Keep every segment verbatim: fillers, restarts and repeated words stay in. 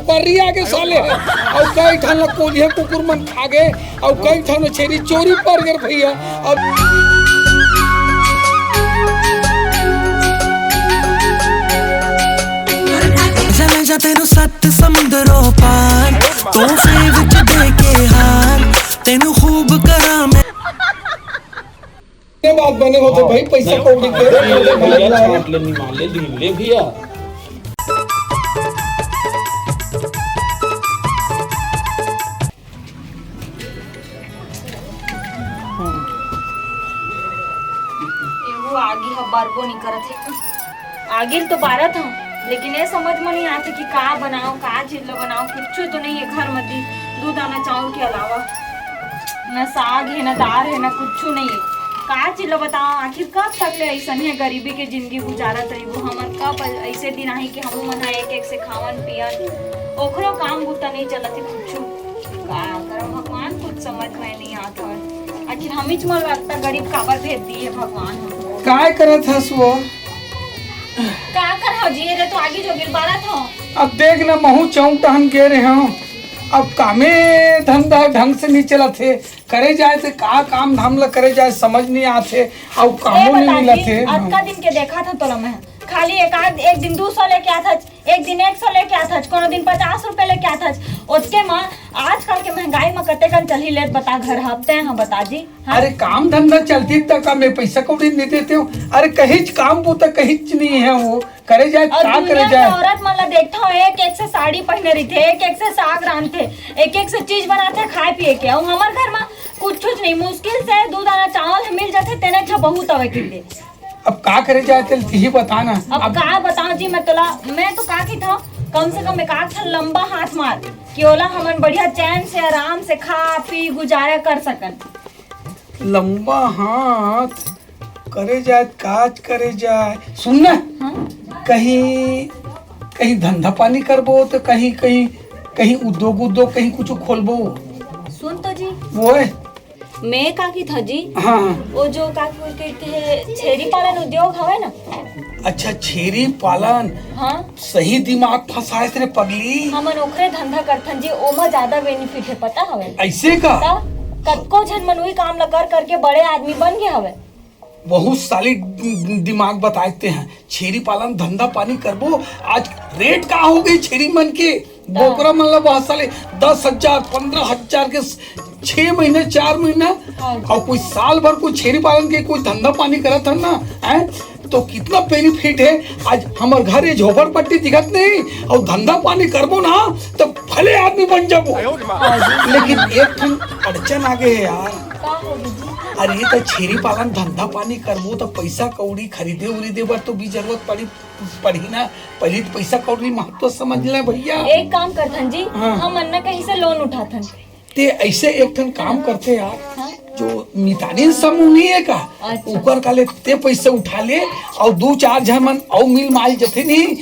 पर्री आगे साले ह। अउ कई ठन ल कोलिया कुकुर मन खा गे, अउ कई ठन छेरी चोरी पर गे भैया। अब चले जा तेनू सत्त समुंदरों पार, तोहफे विच दे के हार, तेनू खूब करा मैं। ये बात बने होते भाई, पैसा कौड़ी के भैया, छोट ले, निमान ले, लीन ले भैया। एगो आगी ह बरबो नहीं करत हे। आगी ल तो बारत हूँ, लेकिन ये समझ में नहीं आते कि का बनाओ, का चीज ला बनाओ। कुछ तो नहीं है घर में दी, दू दाना चावल के अलावा। न साग है, न दाल है, न कुछ नहीं है। का चीज ला बताओ, आखिर कब तक ले ऐसन है गरीबी के जिंदगी गुजारत रहिबो? हमर कब ऐसे दिन आही कि हमू मन ह एक एक से खावन पियन? ओखरो काम बुता नहीं चलत है कुछ। का करम भगवान, कुछ समझ में नहीं आत हवे। आखिर हमीच मन ला अतना गरीब काबर भेज दिए भगवान हमको? काय करत हस वो? का कर हो जी, ये तो आगी जो गिल बारत हो। अब देख ना, महू चौक टहन गे रहे हूँ। अब कामे धंधा ढंग से नहीं चलत हे। करे जाए ते का काम धाम ला करे जाए, समझ नहीं आत हे। अउ ए कामो नहीं बता मिलत जी, हे। अतका दिन के देखा था तोला मैं, खाली एक आध, एक दिन दू सौ लेके आत हच, एक दिन एक सौ लेके आत हच, कोनो दिन पचास रुपए लेके आत हच। ओतके म आजकल के महंगाई म कतेकन चलही लेत बता घर हफ्ते ह बता जी। हाँ? अरे काम धंधा चलती त का मैं पैसा कौड़ी नहीं देते हूँ? अरे कहीं काम बूता कहीं नहीं है, वो करे जाए और का करे दुनिया के जाए। औरत मन ला देखता हो, एक एक से साड़ी पहने रहिथे, एक एक से साग रांधथे, एक एक से चीज बनाथे खाए पिए के। और हमर घर में कुछ कुछ नहीं, मुश्किल से दू दाना चावल मिल जाथे, तेने अच्छा बहुत हवे किन दे। अब का करे जाए तेल तिही बता ना। अब का बताओ जी, मैं तोला, मैं तो का की था, कम से कम एक आध ठन लंबा हाथ मार कि ओला हमन बढ़िया चैन से आराम से खा पी गुजारा कर सकन। लंबा हाथ करे जाए, काज करे जाए। सुन ना, हाँ? कहीं कहीं धंधा पानी करबो तो कहीं कहीं कहीं उद्योग उद्योग कहीं कुछ खोलबो। सुन तो जी, वो है। मैं का की था जी, हाँ हाँ। वो जो का की बोलते थे छेरी पालन उद्योग हवे ना। अच्छा, छेरी पालन। हाँ, सही दिमाग फंसाए रे पगली। हमन ओखरे धंधा करथन जी, ओमा ज्यादा बेनिफिट है, पता हवे? ऐसे का? त कतको झन मन उही काम ला कर करके बड़े आदमी बन गए हवे। बहुत साली दिमाग बताते हैं। छेरी पालन धंधा पानी करबो। आज रेट का हो गई छेरी मन के? बोकरा मन ला बहुत साले दस हजार, पंद्रह हजार के छह महीने, चार महीना। हाँ जी। और कोई साल भर कोई छेरी पालन के कोई धंधा पानी करत है ना, है तो कितना बेनिफिट है। आज हमर घर ये झोपड़पट्टी दिखत नहीं, और धंधा पानी करबो ना तो भले आदमी बन जाबो। लेकिन एक ठन अड़चन आ गए है यार। का हो गई जी? अरे तो छेरी पालन धंधा पानी करबो तो पैसा कौड़ी खरीदे उरीदे बर तो भी जरूरत पड़ी पड़ी ना। पहले तो पैसा कौड़ी महत्व समझ ले भैया। एक काम करथन जी, हाँ। हम अन्ना कहीं से लोन उठाथन। ते ऐसे एक ठन काम करते यार, हाँ। जो मितानिन समूह नहीं है का, अच्छा। उकर काले ते पैसे उठा ले और दू चार झन मन और मिल माल जथे नहीं,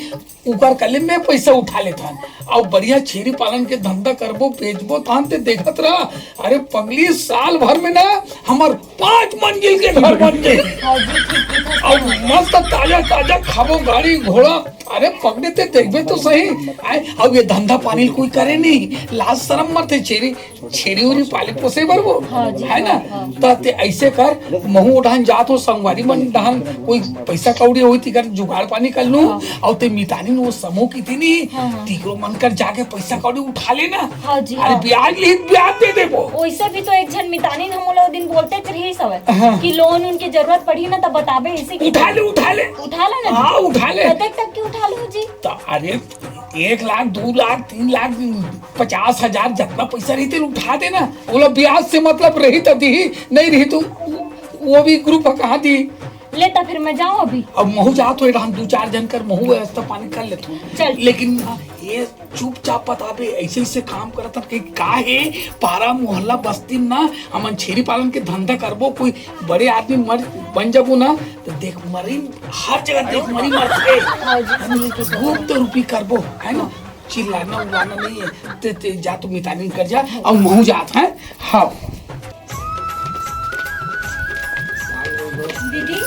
उकर काले मैं पैसा उठा लेथन और बढ़िया छेरी पालन के धंधा करबो, बेचबो, तहन ते देखत रह। अरे पगली, साल भर में ना हमर पांच मंजिल के घर बन गए। हाँ जी, ठीक, ठीक है। और मस्त ताजा ताजा खाबो, गाड़ी घोड़ा। अरे पगली, ते देखबे तो सही। आए, अब ये धंधा पानी कोई करे नहीं, लाज शरम मरते। छेरी छेरी उरी पाले पोसे बर वो, हाँ जी, है ना? हाँ, हाँ। त ते ऐसे कर, महू डहान जात हो, संगवारी मन डहान कोई पैसा कौड़ी होई, तिकर जुगाड़ पानी कर लूं। हाँ। और ते मितानी वो समूह की थी नहीं, हाँ, हाँ। तिकरो मन कर जाके पैसा कौड़ी उठा लेना। हाँ जी, अरे हाँ। ब्याज लिहित, ब्याज दे देबो। वैसे भी तो एक झन मितानी हम लोग दिन बोलते रही सब हाँ। कि लोन उनके जरूरत पड़ी ना, तब बताबे इसी की। उठा ले, उठा ले। उठा ला ना जी। हाँ, उठा ले। कतेक तक की उठा लूँ जी? त अरे, एक लाख, दू लाख, तीन लाख, पचास हजार, जितना पैसा रही तेन उठा देना। बोला ब्याज से मतलब रही तो दी, नहीं रही तो वो भी ग्रुप कहाँ दी। ले त फिर मैं जाऊँ अभी। अब महू जात हो, हम दू चार झन कर महू व्यवस्था पानी कर लेत हो। चल। लेकिन ये चुपचाप बताबे, ऐसे ऐसे काम करत हन कि का हे, पारा मोहल्ला बस्ती में ना हमन छेरी पालन के धंधा करबो, कोई बड़े आदमी मर बन जाबो ना, तो देख मरी हर जगह देख मरी मरथे। हाँ जी, सही की गुप्त रूपी करबो, है ना? चिल्लाना उल्लाना नहीं है। ते, ते जा, तू मितानी कर जा, और महू जात है। हाँ। दीदी,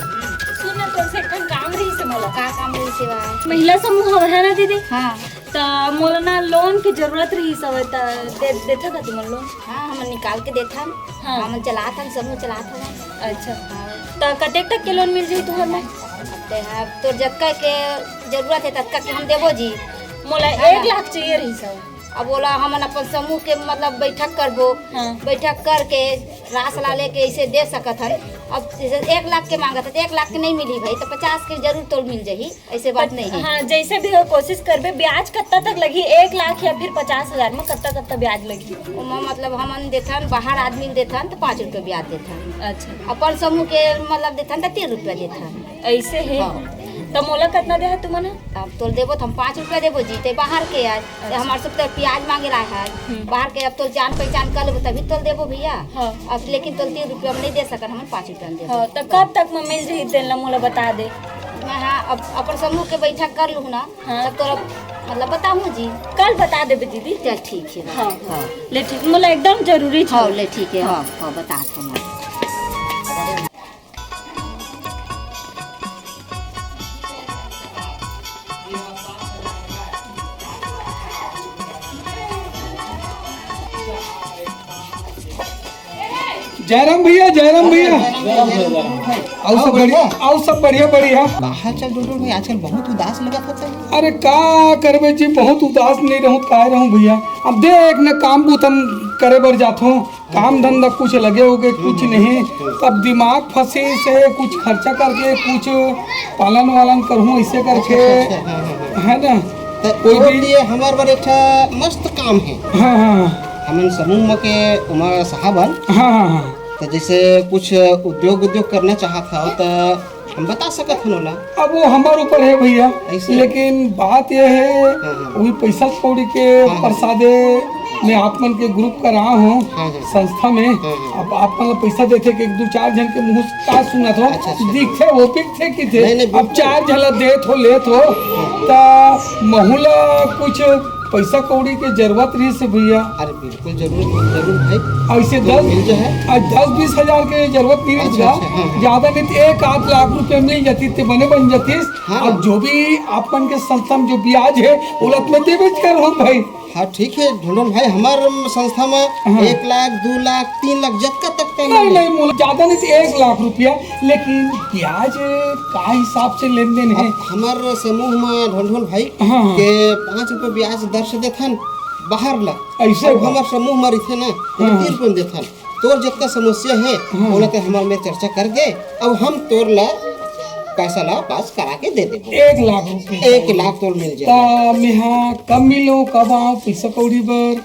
सुन ना, तोर से एक ठन काम रही से मोला। का काम रही सेवा? महिला समूह हवे है ना दीदी? हाँ। त मोला ना लोन के जरूरत रहिस हवय, त दे देथा का तुमन लोन? हाँ, हमन निकाल के देथन। हाँ। हमन चलाथन, समूह चलाथन। अच्छा। हाँ। त कतेक तक के लोन मिल जाही तुहर में? ते हा, तोर जतका के जरूरत हे, ततका के हम देबो जी। मोला हाँ। एक लाख चाहिए रहिस हवय। अब ओला हमन अपन समूह के मतलब बैठक करबो। हाँ। बैठक करके रास ला लेके ऐसे दे सकत हन। अब जैसे एक लाख के मांगत हन, एक लाख के नहीं मिली भाई, तो पचास के जरूर तोल मिल जाही, ऐसे बात नहीं है। हाँ, जैसे भी हो कोशिश करबे। ब्याज कत्ता तक लगही, एक लाख या फिर पचास हजार में कत्ता कत्ता ब्याज लगही? ओमा मतलब हमन देथन, बाहर आदमी ल देथन तो पाँच रुपया ब्याज देथन। अच्छा। अपन समूह के मतलब देथन तो तीन रुपया देथन। ऐसे है। हाँ। तो मोला कितना दे है तुमन? अब तोल देबो तो हम पाँच रुपया देबो जी, ते बाहर के आज। अच्छा। हमारे सब तो प्याज मांगे ला है। हम्म। बाहर के अब तोल जान पहचान कर लेबो तभी तोल देबो भैया। हाँ। अब लेकिन तोल तीन रुपया में नहीं दे सकन, हम पाँच रुपया में देबो। हाँ, तो कब तक में मिल जाही तेन ला मोला बता दे। मैं हाँ, अब अपन समूह के बैठक कर लूँ ना, हाँ। तब तोला मतलब बताऊँ जी। कल बता देबे दीदी। चल ठीक है। हाँ। हाँ। ले ठीक, मोला एकदम जरूरी हाँ, छे। ले ठीक है। हाँ, हाँ, बता दूँ। जयराम भैया, जयराम भैया। अउ सब बढ़िया, अउ सब बढ़िया, बढ़िया। बाहर चल डोडो भाई, आजकल बहुत उदास लगत हस। अरे का करबे जी, बहुत उदास नहीं रहूं, काय रहूं भैया। अब देख न काम बूत हम करे बर जाथों, काम धंधा कुछ लगे होगे, कुछ नहीं। अब दिमाग फंसे से कुछ खर्चा करके कुछ पालन वालन करहूं, ऐसे करके, अच्छा, अच्छा, हाँ, हाँ, हाँ। है ना? त कोई वो भी ये हमार बर एक ठा मस्त काम है। हाँ, हाँ, हाँ। हमन समूह म के उमा साहब हन। हाँ, हाँ, हाँ। त जैसे कुछ उद्योग, उद्योग करना चाहत हव, त हम बता सकत हन ओला। अब वो हमार ऊपर है भैया, ऐसे? लेकिन बात ये है, हाँ, हाँ। वही पैसा कौड़ी के हाँ, हाँ। प्रसादे मैं आप मन के ग्रुप करा हूँ हाँ, हाँ। संस्था में। हाँ, हाँ। अब आप मन पैसा देथे कि एक दो चार झन के मुंह से का सुनत हो, अच्छा, अच्छा। दिखथे वो बिकथे किथे। नहीं, नहीं, अब बिल्कुल। चार झन ला देत हो, लेत हो, हाँ। त महू ला कुछ पैसा कौड़ी के जरूरत रहिस हे भैया। अरे बिल्कुल जरूर, जरूर भाई। ऐसे तो दस, मिल जाए। आज दस बीस हजार के जरूरत नहीं अच्छा, रहिस, अच्छा, हाँ, हाँ। ज्यादा नहीं तो एक आध लाख रुपया मिल जाती ते बने बन जातीस। हाँ। अब जो भी आप मन के संस्था में जो ब्याज है, ओला तो मैं देबे करहूँ भाई। हाँ ठीक है ढोंढोन भाई, हमार संस्था में हाँ। एक लाख, दो लाख, तीन लाख जतका तक का नहीं, मिले। नहीं, मोला ज्यादा नहीं तो एक लाख रुपया, लेकिन ब्याज का हिसाब से लेन देन है? अब हमार समूह में ढोंढोन भाई हाँ, हाँ। के पाँच रुपये ब्याज दर से देथन बाहर ला। ऐसे अब बा? हमार समूह में रहिथे ना, हाँ। तीन रुपये देथन। तोर जतका समस्या है, हाँ। ओला ते हमार में चर्चा करके अब हम तोर ला पैसा ला पास करा के दे देबो। एक लाख रुपये एक लाख तोर मिल जाए। ता मेहा कब मिलो, कब आओ पैसा कौड़ी बर?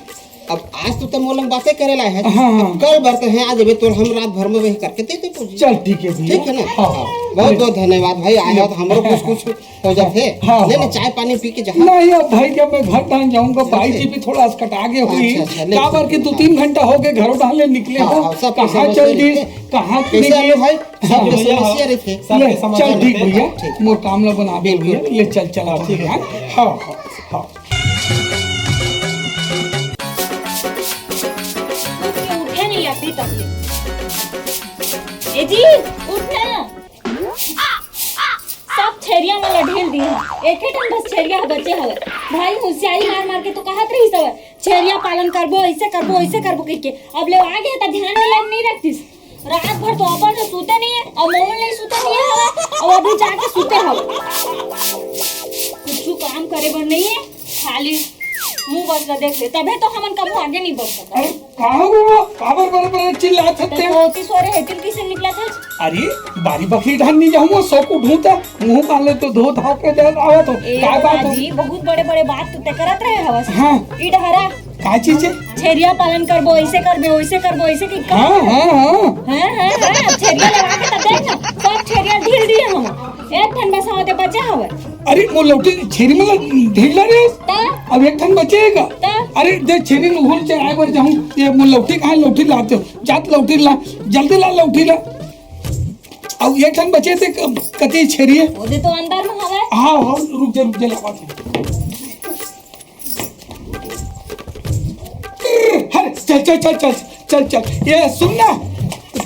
अब आज तो तब मोला बातें करे ला है। हाँ, हाँ। अब कल बर ते है, आज अबे तोर हम रात भर में वही करके दे देबो जी। चल ठीक है भैया। ठीक है ना? हाँ। हाँ। बहुत बहुत धन्यवाद भाई, आया तो हमरो कुछ कुछ हो जाथे। हाँ, ले, ले, हाँ। चाय पानी पी के जहाँ। नहीं, अब भाई, जब मैं घर डाल जाऊंगा, बाई जी भी थोड़ा असकटा गे होही। अच्छा, अच्छा, ले, काबर ठीक के है, दो हाँ। तीन घंटा हो गए, घरों डाल ले निकले हाँ, हो। हाँ, सब कहाँ समस्या चल दी, रहिथे। कहाँ कैसे निकले? आलू भाई? हाँ, सबके भैया, समस्या हाँ। रहिथे। सबके ले, समस्या चल, ठीक रहिथे। भैया, ठीक। मोर काम ला बना दे बिल्कुल, भैया, बिल्कुल। ले चल, चला ठीक है। हाँ, हाँ, हाँ। उठे नहीं अभी तक। ए जी, उठ ना। सब छेरिया मन ला ढील दी है, एक ही ठन बस छेरिया ह बचे हवय। भाई हुसियारी मार मार के तो कहत रहिस हवय, छेरिया पालन करबो, ऐसे करबो, ऐसे करबो कहिके। अब ले आ गए त ध्यान में लाइन नहीं रखतीस। रात भर तो अपन से सूते नहीं है, और मोहन नहीं सूते नहीं है हवय, और अभी जाके सूते हवय। कुछ काम करे बर नहीं है, खाली मुंह बस ला देख ले, तभे तो हमन कभू आगे नहीं बढ़ सकत। अरे, का हो गो? काबर बड़े बड़े चिल्लात हस ते? तो ओती सोरे हेतिल किसे निकला था? अरे, बारी बखरी ढान नहीं जाऊंगा, सौ को ढूंढता, मुंह काले तो धो धा के दे आवत हो। ए काय बात हो? जी, बहुत बड़े बड़े बात तो ते करत रहे हवस। हाँ। ई डहरा। का चीज है? छेरिया पालन करबो, ऐसे करबे, वैसे करबो, ऐसे की हाँ, हाँ, हाँ। हाँ, हाँ, हाँ, छेरिया लगा के तब देख ना, सब छेरिया ढील दिए हम। एक ठन बस हवा दे बचे हवे। अरे, मोर लौठी छेरी मन ढील ला रे। त? अब एक ठन बचे हे का? त? अरे, दे छेरी ल उहुल चराए बर जाहूं। ये मोर लौठी कहाँ हे? लौठी लाते हो। जा त लौठी ला, जल्दी ला लौठी ला। अब एक ठन बचे ते क-, कति छेरी हे? वो दे तो अंदर में हवे। हाँ, हाँ, रुक जा, रुक जा, लावत हूँ। अरे, चल, चल, चल, चल, चल, चल। ये सुन ना,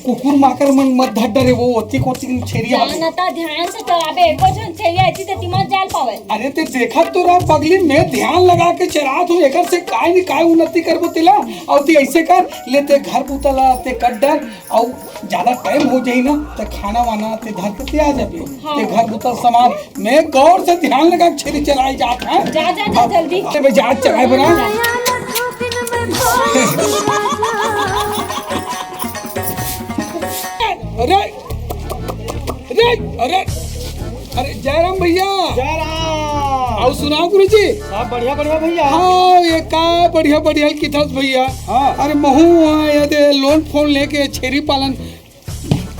कुकुर माकर मन मत धर डरे, वो ओती कोती छेरी आवे। जानता, ध्यान से चलाबे, एको झन छेरी आती ते तिमत जाल पावे। अरे ते देखत तो रह पगली, मैं ध्यान लगा के चलात हूँ, एकर से काय नहीं काय उन्नति करबो तेला। अउ ते ऐसे कर ले, ते घर बुता ला ते कर डर, अउ ज्यादा टाइम हो जाई ना, ते खाना वाना ते धर के ते आ जाबे। हाँ। ते घर बुता सामान मैं गौर से ध्यान लगा के छेरी चलाए जात है। जा, जा, जा, जल्दी। अरे भाई, जा, चलाए बना। अरे, अरे, अरे, अरे, जय राम भैया। जय राम। अउ सुनाओ गुरुजी। सब बढ़िया, बढ़िया भैया। हाँ, ये का बढ़िया, बढ़िया किथस भैया। हाँ। अरे महू, हाँ, ये दे लोन फोन लेके छेरी पालन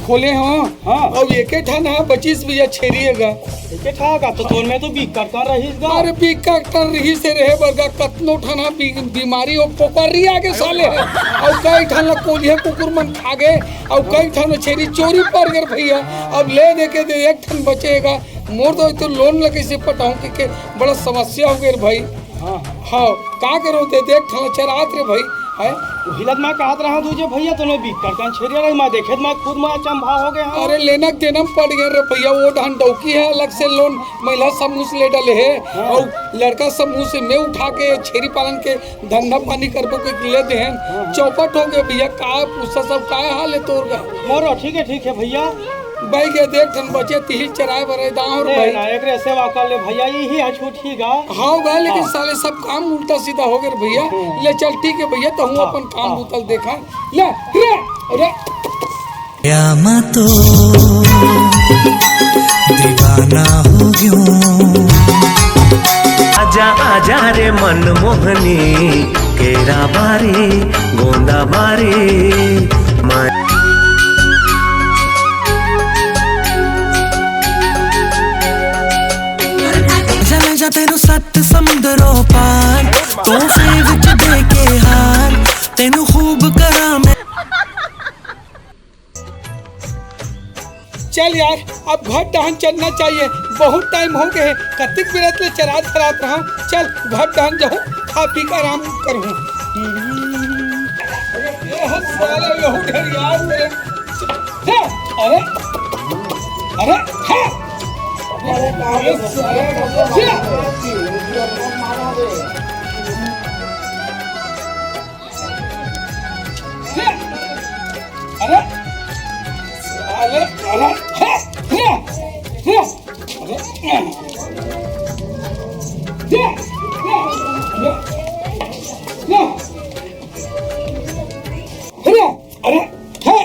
खोले हो। हाँ। अउ एके ठन ह बचिस भैया छेरी हे गा। एके ठा का तो तोर में तो बिकट कन रहिस गा। अरे बिकट कन रहिस हे रहे बर गा, कतनो ठन ह बी-, बीमारी ओ पोकरी आगे साले हे। अउ कई ठन ल कोलिया कुकुर मन खा गे, अउ कई ठन छेरी चोरी पर गे भैया। अब ले दे के दे एक ठन बचे हे गा। मोर तो, तो लोन ल कैसे पटाऊं के, के बड़ा समस्या हो गे रे भाई। हाँ, हाँ। हाँ, का करो ते देख ठन चरात रे भाई, हैं? उही लत मैं कहत रहा तुझे भैया, तूने बिकट कन छेरिया रही, मैं देखे त मैं खुद मैं अचंभा हो गया हूँ। अरे लेना देना पड़ गया रे भैया, वो ढन डौकी है अलग से लोन महिला समूह से ले डाले है, हाँ। और लड़का समूह से मैं उठा के छेरी पालन के धंधा पानी करबो के ले दे हैं। हाँ, हाँ। चौपट हो गए भैया, का पूछा सब, का हाल है तोर का? मोरो ठीक है, ठीक है भैया। भाई के देख ठन बचे तिही चराए बर दांव रे ले भाई। ना, एकरे सेवा कर ले भैया, यही है छूट ही गा। हाँ गा, लेकिन हाँ। साले सब काम उल्टा सीधा हो गए रे भैया। हम्म। ले चल ठीक है भैया, तो हूँ हाँ, अपन काम हाँ। उतल देखा। ले, रे, रे। या मैं तो दीवाना हो गयो। आजा आजा रे मनमोहनी, केरा बारी, गोंदा बारी, मैं जले जा तेनू सत समुंदरों पार, तोहफे विच दे के हार, तेनू खूब करा मैं। चल यार, अब घर डहन चलना चाहिए, बहुत टाइम हो गए, कतिक बिरत ले चरात चरात रहा। चल घर डहन जाऊँ, खा पी के आराम करूँ। अरे ये हद साले, ये हो ढेर यार मेरे। हे, अरे, अरे, हे। अरे, अरे, साले, हे। हे। अरे, अरे, अरे, हे, हे, हे। अरे, हे, हे, हे। अरे, हे।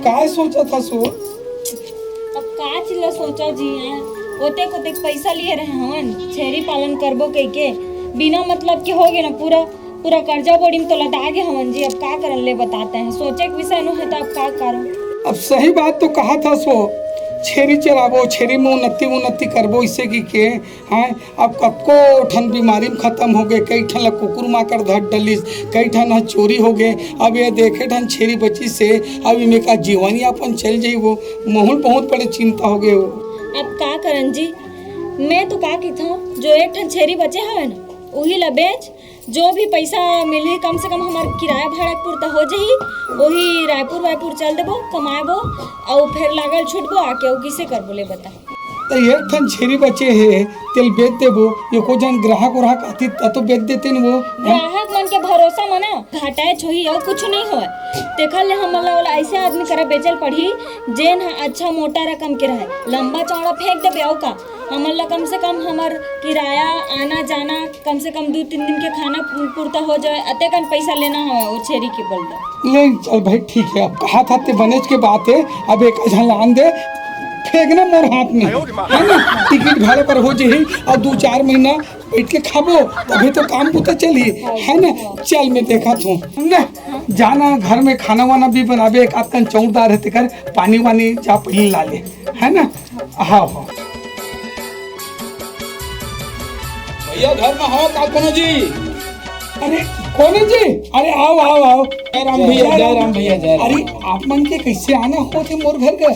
काय सोचत हस वो? अब का चीज ला सोचा जी, हैं? ओतेक ओतेक पैसा लिए रहे हवन, छेरी पालन करबो कहिके, बिना मतलब के हो गे ना, पूरा पूरा कर्जा बोड़ी में तो लदा गे हवन जी। अब का करन ले बताते हैं, सोचे के विषय नो है तो अब का करन? अब सही बात तो कहा था सो, छेरी चराबो, छेरी में उन्नति उन्नति करबो, इसे की के हैं। अब कतको ठन बीमारी में खत्म हो गए, कई ठन ला कुकुर माकर धर डलिस, कई ठन ह चोरी हो गए। अब ये देखे ठन छेरी बची से, अब इमे का जीवन यापन चल जाई, वो महूल बहुत बड़े चिंता हो गए वो। अब का करन जी, मैं तो का किथों, जो एक ठन छेरी बचे हवे ना, उही ला बेच, जो भी पैसा मिलही, कम से कम हमर किराया भाड़ा के पुरता हो जही, वही रायपुर वायपुर चल देबो, कमाएबो, अउ फेर लागल छुटबो आके, अउ किसे करबो ले बता। त एक ठन छेरी बचे हे, तेल बेच देबो, एको जन ग्राहक उराहक आती त तो बेच देते न वो। ग्राहक मन के भरोसा म ना घाटाए छोही अउ कुछ नहीं होय। तेखर ले हमन ला ओला ऐसे आदमी करा बेचल पड़ही, जेन ह अच्छा मोटा रकम के रहे, लंबा चौड़ा फेंक देबे अउ का। हमन ला कम से कम हमर किराया, आना जाना, कम से कम दू तीन दिन के खाना पुरता हो जाए, अतेकन पैसा लेना हवय वो छेरी के बल दे। ले चल भाई, ठीक है, अब कहा था ते बनेच के बात है, अब एक झन लान दे, फेंकना मोर हाथ में, है ना? टिकट भाड़ा पर हो जाही, और दू चार महीना बैठ के खाबो, तभी तो काम बुता चलही, है ना? चल मैं देखा थों ना, जाना घर में खाना वाना भी बनाबे, एक आध कन चौकीदार है, तेकर पानी वानी जा पहले ला ले, है ना? हाँ, हाँ। भैया, घर में हो का कोनो जी? अरे, कौन है जी? अरे, आओ, आओ, आओ। जय राम भैया, जय राम भैया, जय राम। अरे, आप मन के कैसे आना होथे मोर घर के?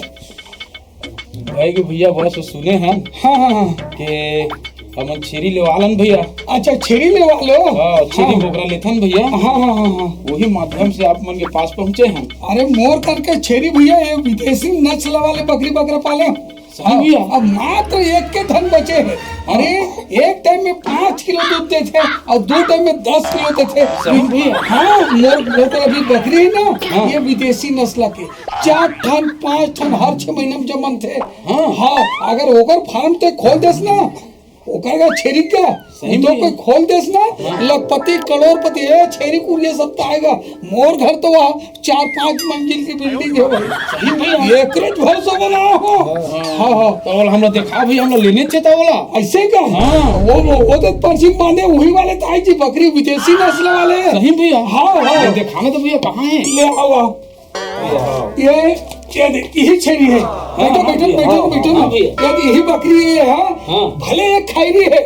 भाई के भैया, बस सुने हन हाँ, हाँ, हाँ। के हमन छेरी लेवालन भैया। अच्छा, छेरी लेवा लो। हाँ, छेरी हाँ। बोकरा लेथन भैया। हाँ, हाँ, हाँ, हाँ। वही माध्यम से आप मन के पास पहुँचे हन। अरे, मोर करके छेरी भैया, ये विदेशी नस्ल वाले बकरी बकरा पाले। सही भैया। अब मात्र एक के थन बचे हे। अरे, एक टाइम में पाँच किलो दूध देथे अउ दू टाइम में दस किलो देथे। सही भैया। हाँ, मोर, मोर तो अभी बकरी हे ना, हाँ। ये विदेशी नस्ल के चार ठन, पाँच ठन हर छह महीना में जमन थे। हाँ। हाँ, अगर ओकर फार्म ते खोल देस ना, ओकर का छेरी का सही तो में। कोई खोल देस ना, हाँ। लखपति, करोड़पति, ए, छेरी कुरिया सब तो आएगा। मोर घर तो वहाँ चार पाँच मंजिल की बिल्डिंग है भाई। सही में भैया। एकरेज भरोसा बना हो। हाँ। हाँ, हाँ। तो ओला हमला देखा भैया, हमला लेने चे था ओला। ऐसे का? हाँ। वो, वो, वो तो पर्ची बांधे, वही वाले ताई जी बकरी विदेशी नस्ल वाले। सही भैया। हाँ, हाँ। ये दिखाना तो भैया, कहाँ है? ले आओ, आओ। ये, ये देख, यही छेरी है। बैठो, हाँ, बैठो, हाँ, बैठो, हाँ, बैठो ना। हाँ, भैया। ये यही बकरी है, हाँ। हाँ। भले ये खैरी है,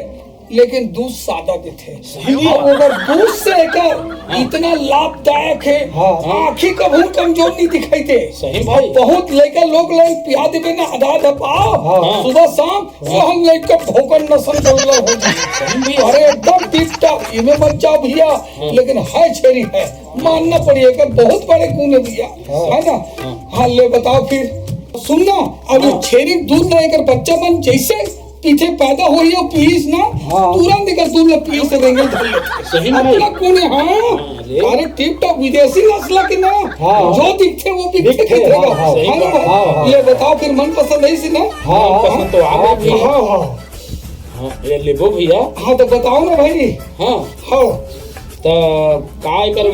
लेकिन दूध सादा देथे। सही में। अब अगर दूध से एकर हाँ। इतना लाभदायक है, हाँ। आँखी कभू कमजोर नहीं दिखाई दे। सही भाई। बहुत लइका लोग ला पिया देबे ना, आधा आधा पाव, हाँ। सुबह शाम, हाँ। वो हम लइका भोकन नसल के उल्ला हो जाए। सही में। अरे एकदम टिप टॉप, इमे मत जाओ भैया, हाँ। लेकिन है छेरी है, मानना पड़ी, एकर बहुत बड़े गुण है भैया, हाँ। है ना? हाँ। हाँ, ले बताओ फिर। सुन ना, अब हाँ। छेरी दूध ना एकर बच्चा मन जैसे पीछे पैदा होई हो पीस ना, हाँ। तुरंत एकर दूध ला पीस से रेंगल धर लेथे। सही में। अपना गुण है, हाँ। हाँ, ले। अरे टिप टॉप विदेशी नस्ल के ना, हाँ। जो दिखथे वो बिकथे दिखथे, खेत में। हाँ, हाँ। है ना? हाँ, हाँ। ले बताओ फिर, मन पसंद है इसी ना? हाँ, हाँ। पसंद तो आ गया भैया। हाँ, हाँ। हाँ, ये लेबो भैया। हाँ, तो बताओ ना भाई। हाँ। हाँ। त का एकर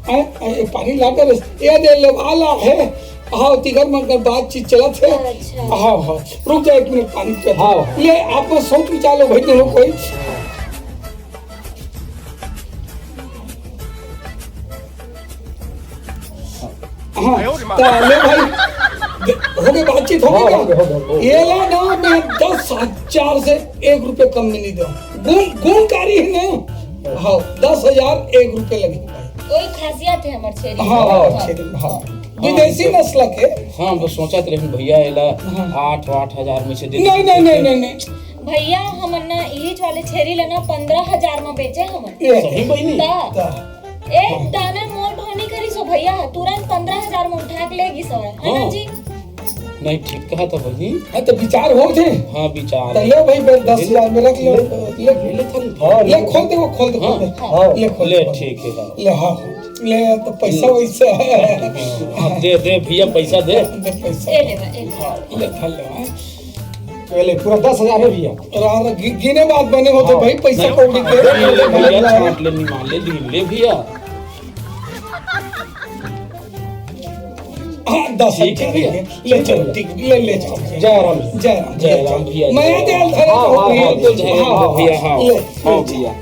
ए, ए, पानी ला कर, ए दे ले वाला है। हाँ, तिगर मन कर बातचीत चलत है। अच्छा। हाँ, हाँ। रुक जा एक मिनट, पानी पी। हाँ। ले, आप सोच विचार लो भाई, दोनों कोई। हाँ, त ले भाई, दे-, हो गए बातचीत, हो गए हाँ, क्या? हो गए, हो गए, हो गए। ये ला ना, मैं दस हजार से एक रुपये कम में नहीं दूँ। गुण, गुणकारी है ना? हाँ, दस हजार एक रुपये लगे भाई। कोई खासियत है हमारे छेरी हाँ, के? हाँ, हाँ। छेरी, हाँ। हाँ, विदेशी तो नस्ल के। हाँ, हम तो सोचत रहे भैया, एला हाँ। आठ, आठ हजार में से दे नहीं, दे। नहीं, नहीं, नहीं, नहीं। भैया, हमन ना इहीच वाले छेरी ला ना पन्द्रह हजार में बेचे हमन। ये सही बहिनी? ता। ता। एक दाना मोल भाव नहीं करिस हो भैया, तुरंत पन्द्रह हजार में उठा के ले गिस हवय, है ना हाँ। जी? नहीं, ठीक कहा था बहिनी। हाँ, तो विचार हो थे। हाँ, विचार तो है। ले भाई, बस दस हजार में रख ले। ले, ले, ले, ले, हाँ, ले, ले। खोल दे, वो खोल दे, हाँ। खोल दे। हाँ, ले, खोल ले, दे। ठीक है, हाँ। ले, हाँ, ले, तो पैसा ले। वैसा है। हाँ, दे, दे भैया, पैसा दे। दे पैसा। ए ले, ए ले। हाँ, ले, खा ले, हाँ। पहले पूरा दस हजार है भैया। और, और गि-, गिने बात बने हो तो हाँ। भाई, पैसा नहीं, कौड़ी के। ले, ले भैया, छांट ले, निकाल ले, ले, ले भैया। हाँ, दस ठीक है हजार भैया। है। ले चलो, ठीक, ले, ले जाओ। जय राम। जय राम, जय ले राम जाओ। भैया। मैं दे, हाँ, हाँ, हाँ, हाँ, बिल्कुल जय राम हाँ, भैया, हाँ। ले, हाँ ले भैया।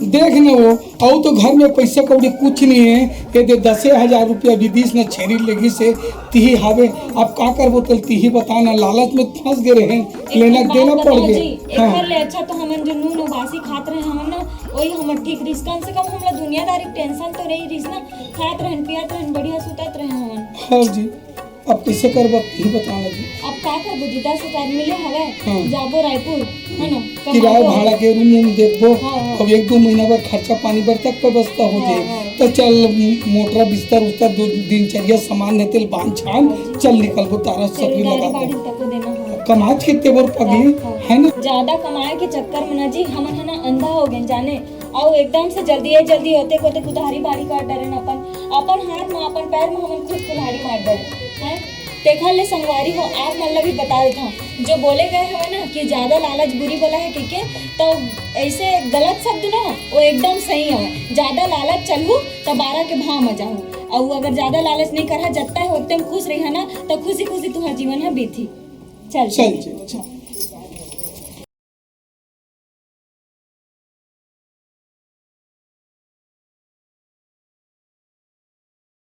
देख न वो, अउ तो घर में पैसा कौड़ी कुछ नहीं है, ये दे दसे हजार रुपया विदेश न छेरी लेगी से, तिही हावे, अब का करबो तल तिही बता ना, लालच में फंस गए रहे, लेना एक देना बात पड़ बताओ गए। जी, हाँ। एकर ले अच्छा तो हमन जो नून उबासी खात रहे हमन ना, वही हमर ठीक रहिस, कम से कम हमला दुनियादारी टेंशन तो नहीं रहिस ना, खात रहन, पियत रहन, बढ़िया सुतत रहे हमन। हाँ जी। अब कैसे करबो, यही बताना जी। अब का करबो जी, दस हजार मिले हवय, हाँ। जाबो रायपुर, है ना, किराया कमाबो। भाड़ा के रूम वूम देखबो, हाँ, हाँ। अब एक दो महीना बर खर्चा पानी बर तक व्यवस्था हो हाँ, जाए, हाँ। तो चल मोटरा बिस्तर उस्तर दो दिनचर्या सामान रहते बांध छान, हाँ जी। चल निकलबो तारा तेल सकरी गाड़ी लगा बाड़ी के। तक को देना है। कमाच के तेवर पगली, हाँ, हाँ। है ना? ज्यादा कमाए के चक्कर में ना जी, हमन है ना अंधा हो गए जाने, अउ एकदम से जल्दी जल्दी होते कोते कुल्हाड़ी बाड़ी कर डरेन अपन, अपन हाथ में, अपन पैर में हमन खुद कुल्हाड़ी मार डरेन, हैं? तेखर ले संगवारी हो, आप मन ला भी बता देथव, जो बोले गए हवे ना कि ज्यादा लालच बुरी बला है कहिके, तो ऐसे गलत शब्द ना, वो एकदम सही हवे। ज्यादा लालच चलहू, तो बारह के भाव में जाहू। अउ अगर ज्यादा लालच नहीं करहा, जत्ता है ओतने में खुश रहिहा ना, तो खुशी खुशी तुम्हारा जीवन है बीती। चल, चल, चल। चल, चल।